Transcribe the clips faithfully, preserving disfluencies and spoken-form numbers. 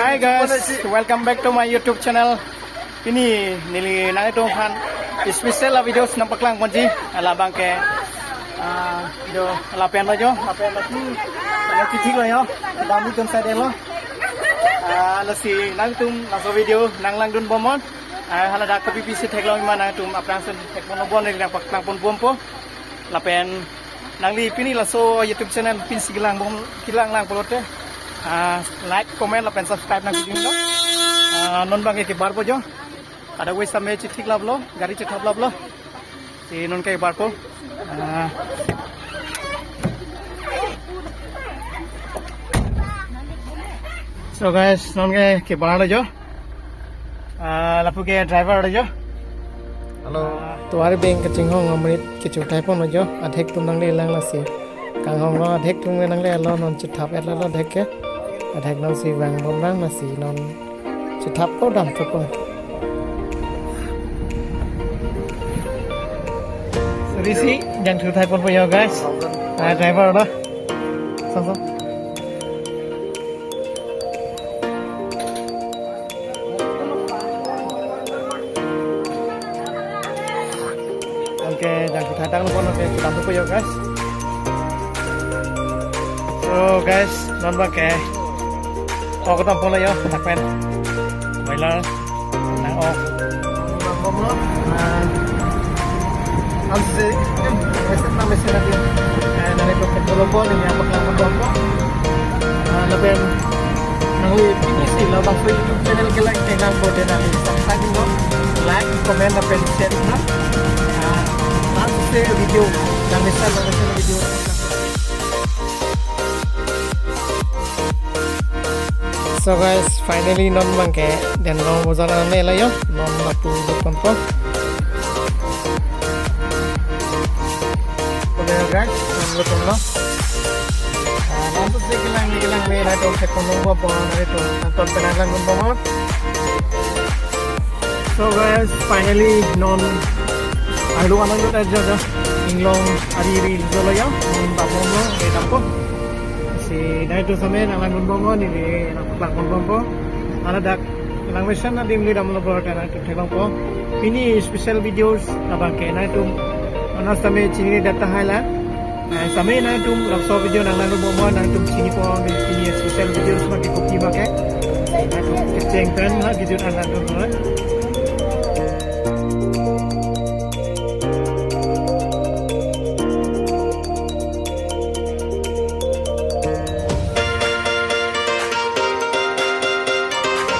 Hi guys, welcome back to my YouTube channel. Pini neli nanglitum aphan special a videos nangpaklang ponji, labang ke, ah, do lapen lo jo, lapen lo, hmm, lapen chithi lo jo, dam itum side lo. Ah, lasi nangtum laso video nanglangdun bomnon. Ah, hala dak kopi pisi theklong ma nangtum aphrangsi thekpon bon neli nangpaklang pon bompo. Lapen nangli pini laso YouTube channel pinsi kelang bom, kelang lang pulote, ah, like, comment lapen subscribe nangkijun do. Ah, non bang ke barpo jo. Kada wes tame chithik laplo, gari chithap laplo. Si non ke barpo. Ah. So guys, non ke kebar lo jo. Ah, lapu ke driver lo jo. Hello. Tovar abeng kachinghon amonit kecho thai pon lo jo. Adhek atum nangle lang lasi. Kanghon lo adhek atum nangle lo, non chithap et lo adhek ke. Adhek nonsi vang bom lang lasi non chithap ko dam thok ko. Risi jangthu thai ponpo jo guys. Ah, driver lo. Song song. Okay, jangthu thai tanglo pon, okay, kedam thok jo guys. So guys, non bang ke ok kedam ponlo jo, dak pen. Boiler nang-ok. Bang bomlo, ah, ansi, em, mesin na mesin lagi. Eh, nangli ko pon bom, neli nangpaklang pon bompo. Ah, lapen nangli pinisi labangso YouTube channel kelang tenang ko de nangli subscribe lo, like, comment lapen share na. Ah, laso video, nangli share, nangli share video. So guys, finally non bang ke Denglong bojar nangle lo jo, non lapu lut ponpo. Boleh guys, non lut ponlo. Ah, non to si kelang, kelang le, nangtum thekpon bompo, nangtum nangtum penang lang bompo. So guys, finally non arlo anang lut aja jo. Inglong ari ri jolo jo, non bang bomlo, eh, dampo. Si nangtum same nanglang bomlo, neli nangpaklang pon bompo. Hala dak lang mesin adim le damlo pulote nangtum theklongpo. Pini special videos labang ke nangtum anas tame chini data hai la. Eh, same nangtum laso video nanglang bomnon, nangtum chinipo, pini special videos ma ke kopi ma ke. Nangtum kecheng pen ma video nanglang bomnon.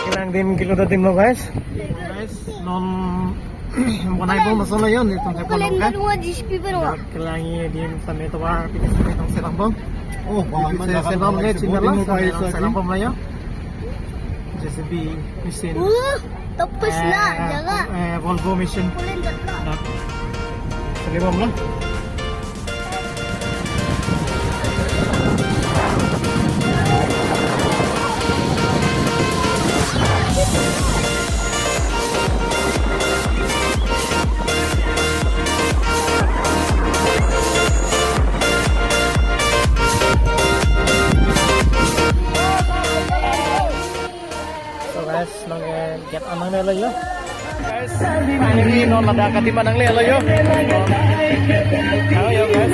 Kelang adim kilo adim lo guys. Guys, non bonai bom masuk lo jo, nelitum thekpon lo ke. Kelang adim same tovar, pini same tong selam bom. Oh, bonai bom, selam bom, chinta lo, selam bom lo jo. J C B machine. Uh, tapus na, eh, jaga. Eh, Volvo machine. Pulen jatla. Nah. Selam bom lo. So guys, nang, eh, gate anang nangle jo. Guys, finally non ladak adim anangle lo jo. Hello jo guys.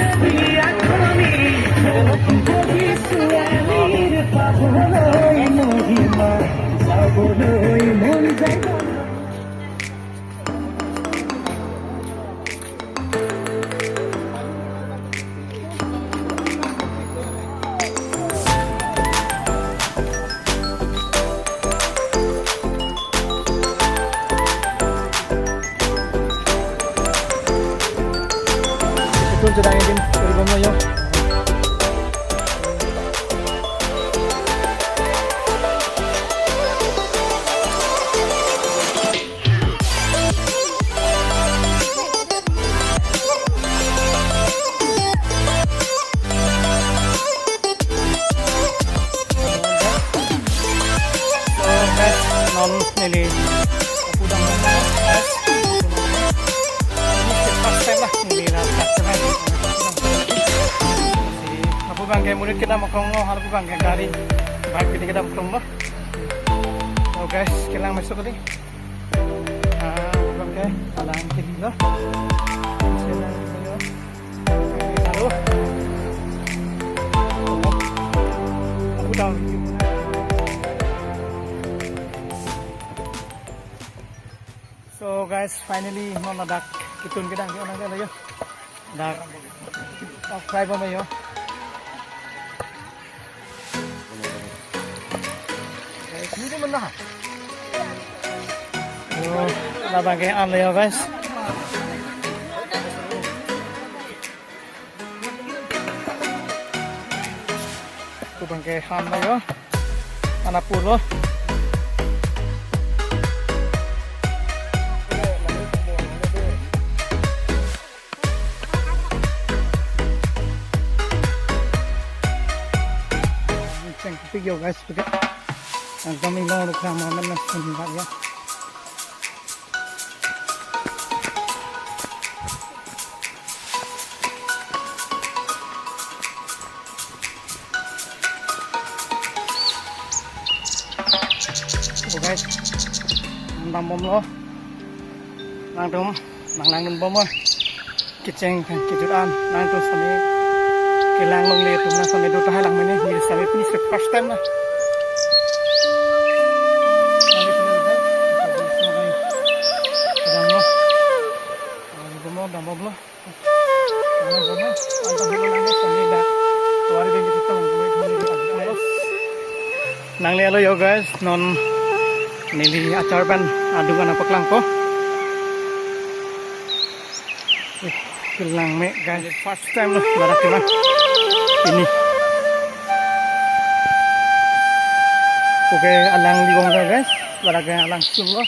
Betul, sedang izin, beri bomlo jo. So, guys, non neli pudang, guys. Ini first time lah, neli la first time. Si, lapu bang ke monit kedam okrong lo, lapu bang ke gari, bike pini kedam okrong lo. Guys, kelang meso kali. Ah, oke, alang kali lo. Aduh. Aku tahu. So guys, finally non ladak kitun kedang ke onang ke lo yo. Dak. Oh, fry bomlo yo. Guys, ini mana? Yo, labang ke-an lo yo, guys. Labang ke-an lo yo. Anapurlo. Cheng kepik yo, guys, pika. Ang coming long rukha ma man na sun ba ya. So guys, nang dambomlo. Nangtum, nang langdunbom. Kecheng pen kejut an, nangtum sami kelang longle atum nang sami do tahai lang mene, neli sami pini se first time na. Dambomlo, dambomlo. Nanglelo yo guys, non neli achar pen adung an paklangpo. Eh, kelang me guys, first time lo ladak kelang. Ini. Oke, alang ligong lo guys, ladak alang sung lo.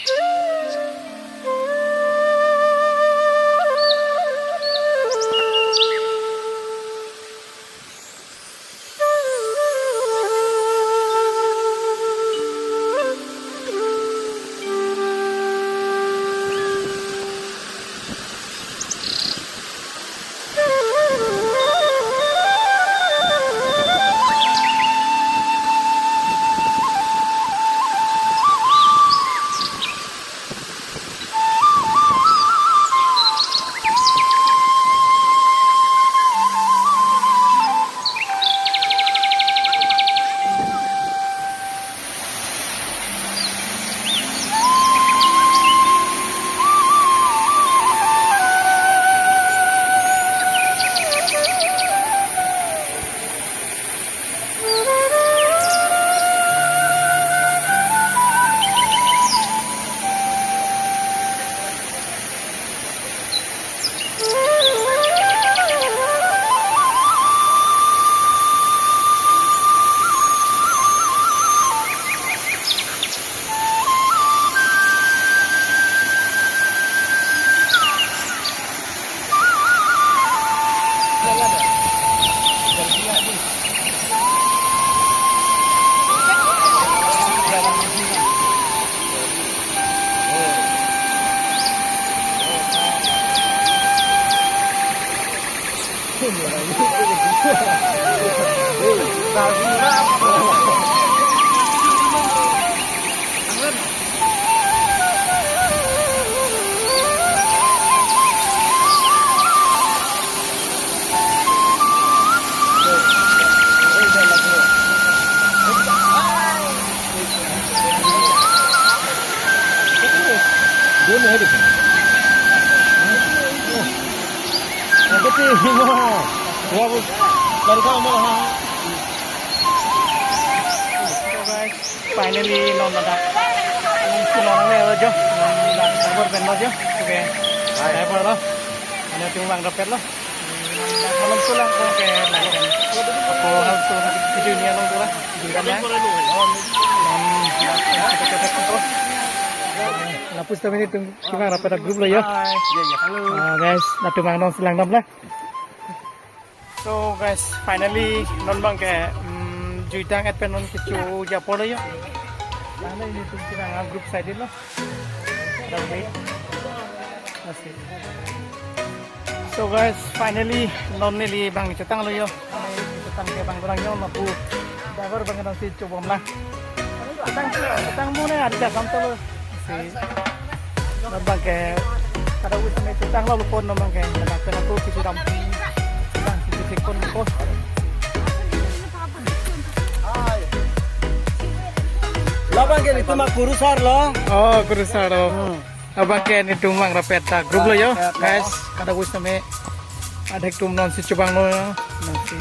So guys, finally non ladak. Sulang le lo jo. Driver pen lo jo. Oke. Driver lo. Ane tung bang dapet lo. Malom sulang ko ke lain. Ako hal tu video ni along tu lah. Video kan ya. Lapus kami ni tung kita rapat grup lo ya. Hai. Iya, iya. Halo. Ah, guys, latum angdong selang dam lah. So guys, finally non bang ke, mm, Juidang et pen non kecho japo lo ya. Mana ini tung kita group side lo. Dah wait. Asik. So guys, finally non neli bang chetang lo yo. Chetang ke bang orang yo, mapu driver bang nang si chobom lang. Tang, tang mo na ada samtang lo. Si, non abangke, kada wis me tang lo pon non abangke, kada kena tu kisi dam, tang kisi tik pon ko. Labang ke itu mah kurusar lo. Oh, kurusar lo. Hmm. Abangke nelitum Langrapet ta group lo yo, Langrapet lo. Guys, kada wis me. Adhek atum non si chobang lo yo. Non si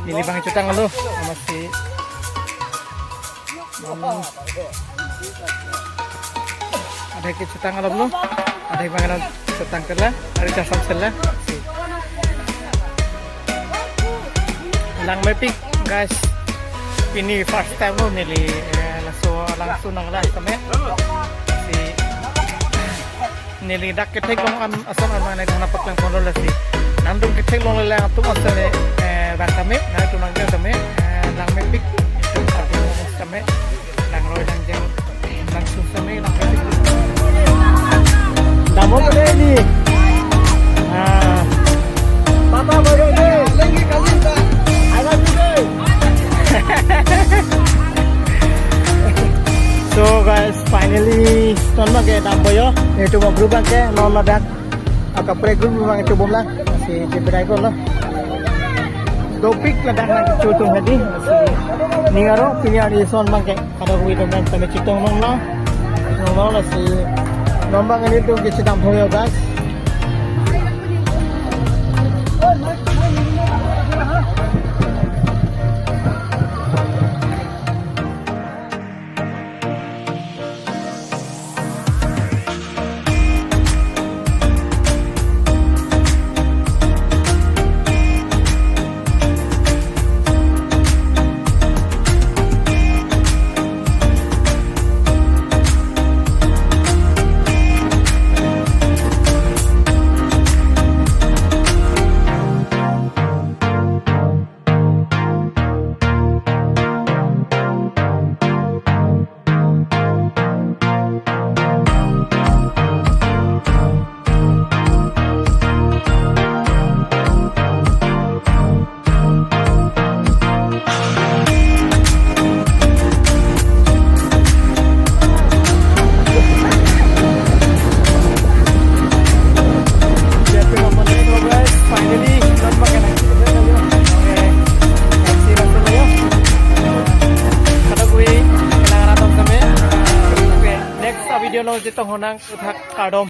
neli abang chotang lo, non si Adhek ke chotang alam lo. Adhek abang non chotang kela. Ari chasam sela. Langmepik, guys. Pini first time lo neli, eh, laso alangsun nanglang tame. Si neli dak ketheklong an ason an abang nangpaklang pon lo lasi. Nangtum ketheklongle atum ason le, eh, bang tame, nangtum nanglang tame, eh, langmepik, nelitum ardi tame, langroi langjeng, langsung tame, langmepik. Damo ko dei ni. Ah. Papa boyo dei. Lagi kali ta. I love you dei. So guys, finally, non abangke dampo yo. Nelitum group abangke, non ladak. Akaprek group abang chobom lang. Si chepedai ko lo. Dopik ladak nangchotung hadi. Si ning arong pini arni ason abangke. Kada hui dong dan kami chitong nong lo. Nong lo lasi. Non abang nelitum ke chedam thoi yo, guys. Next video along chetong honang, uthak kardom.